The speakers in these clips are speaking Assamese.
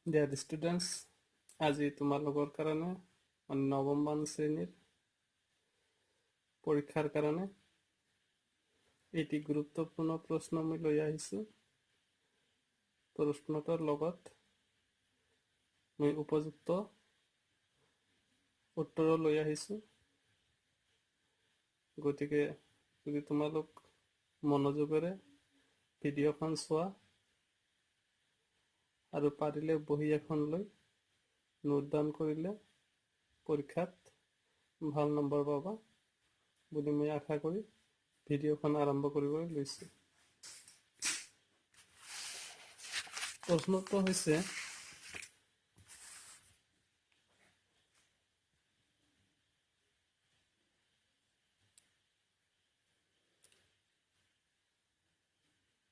ডিয়াৰ ষ্টুডেণ্টছ, আজি তোমালোকৰ কাৰণে মানে নৱমমান শ্ৰেণীৰ পৰীক্ষাৰ কাৰণে এটি গুৰুত্বপূৰ্ণ প্ৰশ্ন মই লৈ আহিছোঁ। প্ৰশ্নটোৰ লগত মই উপযুক্ত উত্তৰো লৈ আহিছোঁ। গতিকে যদি তোমালোক মনোযোগেৰে ভিডিঅ'খন চোৱা আৰু পাৰিলে বহী এখন লৈ নোট ডাউন কৰিলে পৰীক্ষাত ভাল নম্বৰ পাবা বুলি মই আশা কৰি ভিডিঅ'খন আৰম্ভ কৰিবলৈ লৈছোঁ। প্ৰশ্নটো হৈছে,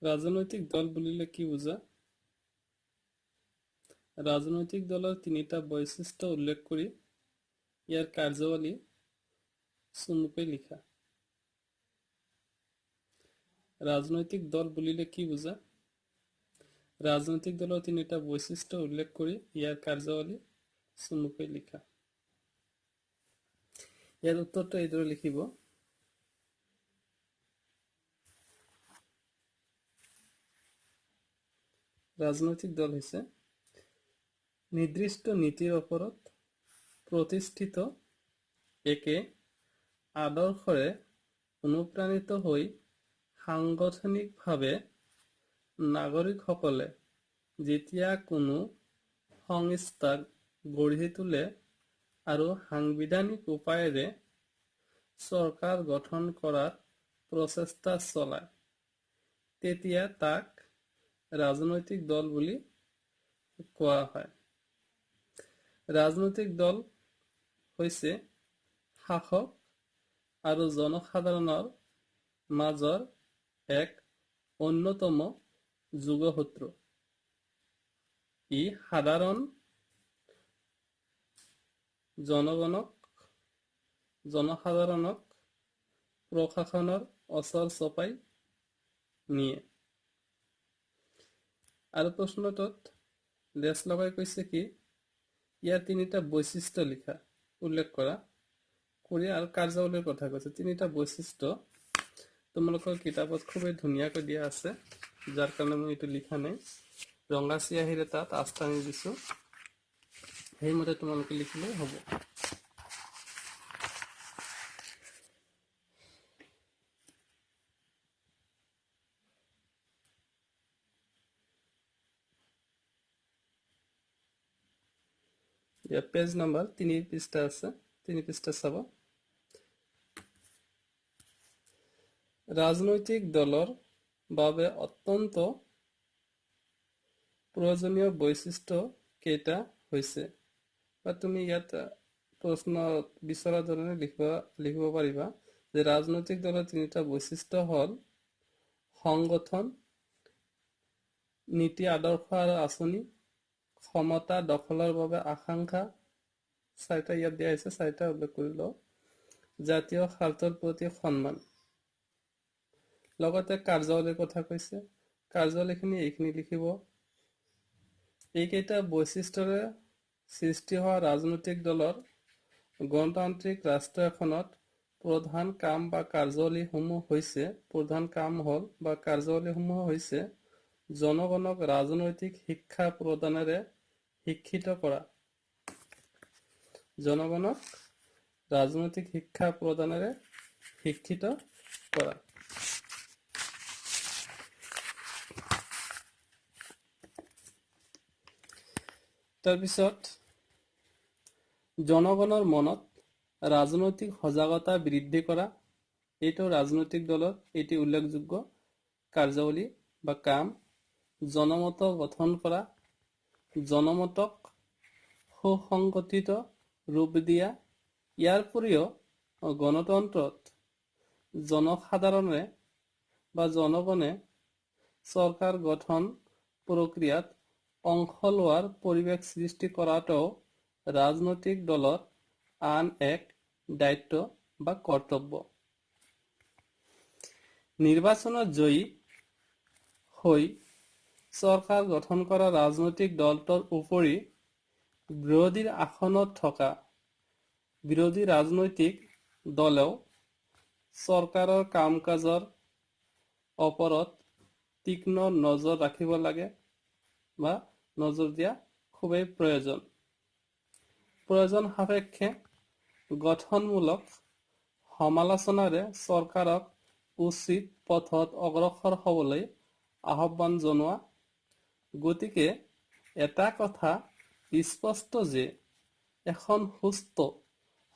ৰাজনৈতিক দল বুলিলে কি বুজা? ৰাজনৈতিক দলৰ তিনিটা বৈশিষ্ট্য উল্লেখ কৰি ইয়াৰ কাৰ্যাৱলী চমুকৈ লিখা। ৰাজনৈতিক দল বুলিলে কি বুজা? ৰাজনৈতিক দলৰ তিনিটা বৈশিষ্ট্য উল্লেখ কৰি ইয়াৰ কাৰ্যাৱলী চমুকৈ লিখা। ইয়াৰ উত্তৰটো এইদৰে লিখিব। ৰাজনৈতিক দল হৈছে নিৰ্দিষ্ট নীতিৰ ওপৰত প্ৰতিষ্ঠিত একে আদৰ্শৰে অনুপ্ৰাণিত হৈ সাংগঠনিকভাৱে নাগৰিকসকলে যেতিয়া কোনো সংস্থা গঢ়ি তোলে আৰু সাংবিধানিক উপায়েৰে চৰকাৰ গঠন কৰাৰ প্ৰচেষ্টা চলায়, তেতিয়া তাক ৰাজনৈতিক দল বুলি কোৱা হয়। ৰাজনৈতিক দল হৈছে শাসক আৰু জনসাধাৰণৰ মাজৰ এক অন্যতম যোগসূত্ৰ। ই সাধাৰণ জনগণক জনসাধাৰণক প্ৰশাসনৰ ওচৰ চপাই নিয়ে। আৰু প্ৰশ্নটোত লেচ লগাই কৈছে কি, ইয়াৰ তিনিটা বৈশিষ্ট্য লিখা, উল্লেখ কৰা কৰি আৰু কাৰ্যাৱলীৰ কথা কৈছে। তিনিটা বৈশিষ্ট্য তোমালোকৰ কিতাপত খুবেই ধুনীয়াকৈ দিয়া আছে, যাৰ কাৰণে মই এইটো লিখা নাই। ৰঙা চিয়াহীৰে তাত আস্থানি দিছোঁ, সেইমতে তোমালোকে লিখিলে হ'ব। পেজ নাম্বাৰ 3 পৃষ্ঠা আছে, 3 পৃষ্ঠা চাব। ৰাজনৈতিক দলৰ বাবে অত্যন্ত প্ৰয়োজনীয় বৈশিষ্ট্য কেইটা হৈছে, বা তুমি ইয়াত প্ৰশ্ন বিচৰা ধৰণে লিখিব পাৰিবা যে ৰাজনৈতিক দলৰ তিনিটা বৈশিষ্ট্য হ'ল সংগঠন, নীতি আদৰ্শ আৰু আঁচনি, ক্ষমতা দখলৰ বাবে আকাংক্ষা। চাৰিটা ইয়াত দিয়া হৈছে, চাৰিটা উল্লেখ কৰি লওঁ। জাতীয় স্বাৰ্থৰ প্ৰতি সন্মান। লগতে কাৰ্যাৱলীৰ কথা কৈছে, কাৰ্যাৱলীখিনি এইখিনি লিখিব। এইকেইটা বৈশিষ্ট্যৰে সৃষ্টি হোৱা ৰাজনৈতিক দলৰ গণতান্ত্ৰিক ৰাষ্ট্ৰ এখনত প্ৰধান কাম বা কাৰ্যাৱলীসমূহ হৈছে, প্ৰধান কাম হ'ল বা কাৰ্যাৱলীসমূহ হৈছে জনগণক ৰাজনৈতিক শিক্ষা প্ৰদানেৰে শিক্ষিত কৰা। জনগণক ৰাজনৈতিক শিক্ষা প্ৰদানেৰে শিক্ষিত কৰা। তাৰপিছত জনগণৰ মনত ৰাজনৈতিক সজাগতা বৃদ্ধি কৰা, এইটো ৰাজনৈতিক দলৰ এটি উল্লেখযোগ্য কাৰ্যাৱলী বা কাম। জনমত গঠন কৰা, জনমতক সুসংগঠিত ৰূপ দিয়া। ইয়াৰ উপৰিও গণতন্ত্ৰত জনসাধাৰণে বা জনগণে চৰকাৰ গঠন প্ৰক্ৰিয়াত অংশ লোৱাৰ পৰিৱেশ সৃষ্টি কৰাটোও ৰাজনৈতিক দলৰ আন এক দায়িত্ব বা কৰ্তব্য। নিৰ্বাচনত জয়ী হৈ চৰকাৰ গঠন কৰা ৰাজনৈতিক দলটোৰ উপৰি বিৰোধীৰ আসনত থকা বিৰোধী ৰাজনৈতিক দলেও চৰকাৰৰ কাম কাজৰ ওপৰত তীক্ষ্ণ নজৰ ৰাখিব লাগে বা নজৰ দিয়া খুবেই প্ৰয়োজন। প্ৰয়োজন সাপেক্ষে গঠনমূলক সমালোচনাৰে চৰকাৰক উচিত পথত অগ্ৰসৰ হ'বলৈ আহ্বান জনোৱা। গতিকে এটা কথা স্পষ্ট যে এখন সুস্থ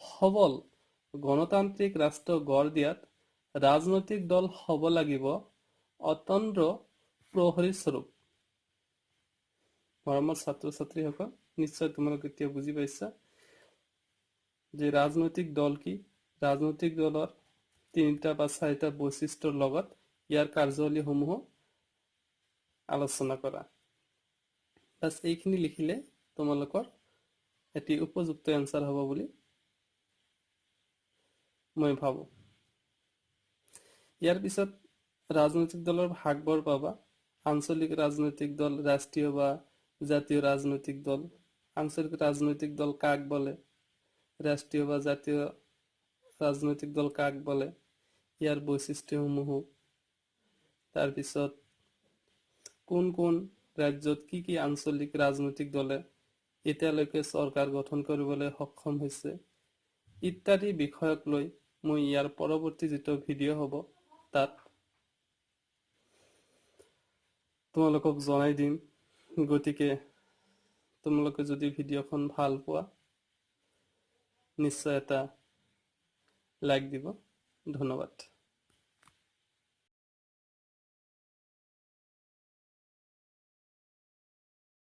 সবল গণতান্ত্ৰিক ৰাষ্ট্ৰ গঢ় দিয়াত ৰাজনৈতিক দল হ'ব লাগিব অতন্দ্ৰ প্ৰহৰীস্বৰূপ। মৰমৰ ছাত্ৰ-ছাত্ৰীসকল, নিশ্চয় তোমালোকে এতিয়া বুজি পাইছা যে ৰাজনৈতিক দল কি, ৰাজনৈতিক দলৰ তিনিটা বা চাৰিটা বৈশিষ্ট্যৰ লগত ইয়াৰ কাৰ্যাৱলীসমূহ আলোচনা কৰা। বাছ, এইখিনি লিখিলে তোমালোকৰ এটি উপযুক্ত এনচাৰ হ'ব বুলি মই ভাবো। ইয়াৰ পিছত ৰাজনৈতিক দলৰ ভাগবোৰ পাবা। আঞ্চলিক ৰাজনৈতিক দল, ৰাষ্ট্ৰীয় বা জাতীয় ৰাজনৈতিক দল। আঞ্চলিক ৰাজনৈতিক দল কাক বলে, ৰাষ্ট্ৰীয় বা জাতীয় ৰাজনৈতিক দল কাক বলে, ইয়াৰ বৈশিষ্ট্যসমূহ। তাৰপিছত কোন কোন ৰাজ্যত কি কি আঞ্চলিক ৰাজনৈতিক দলে এতিয়ালৈকে চৰকাৰ গঠন কৰিবলৈ সক্ষম হৈছে ইত্যাদি বিষয়ক লৈ মই ইয়াৰ পৰৱৰ্তী যিটো ভিডিঅ' হ'ব তাত তোমালোকক জনাই দিম। গতিকে তোমালোকে যদি ভিডিঅ'খন ভাল পোৱা নিশ্চয় এটা লাইক দিব। ধন্যবাদ।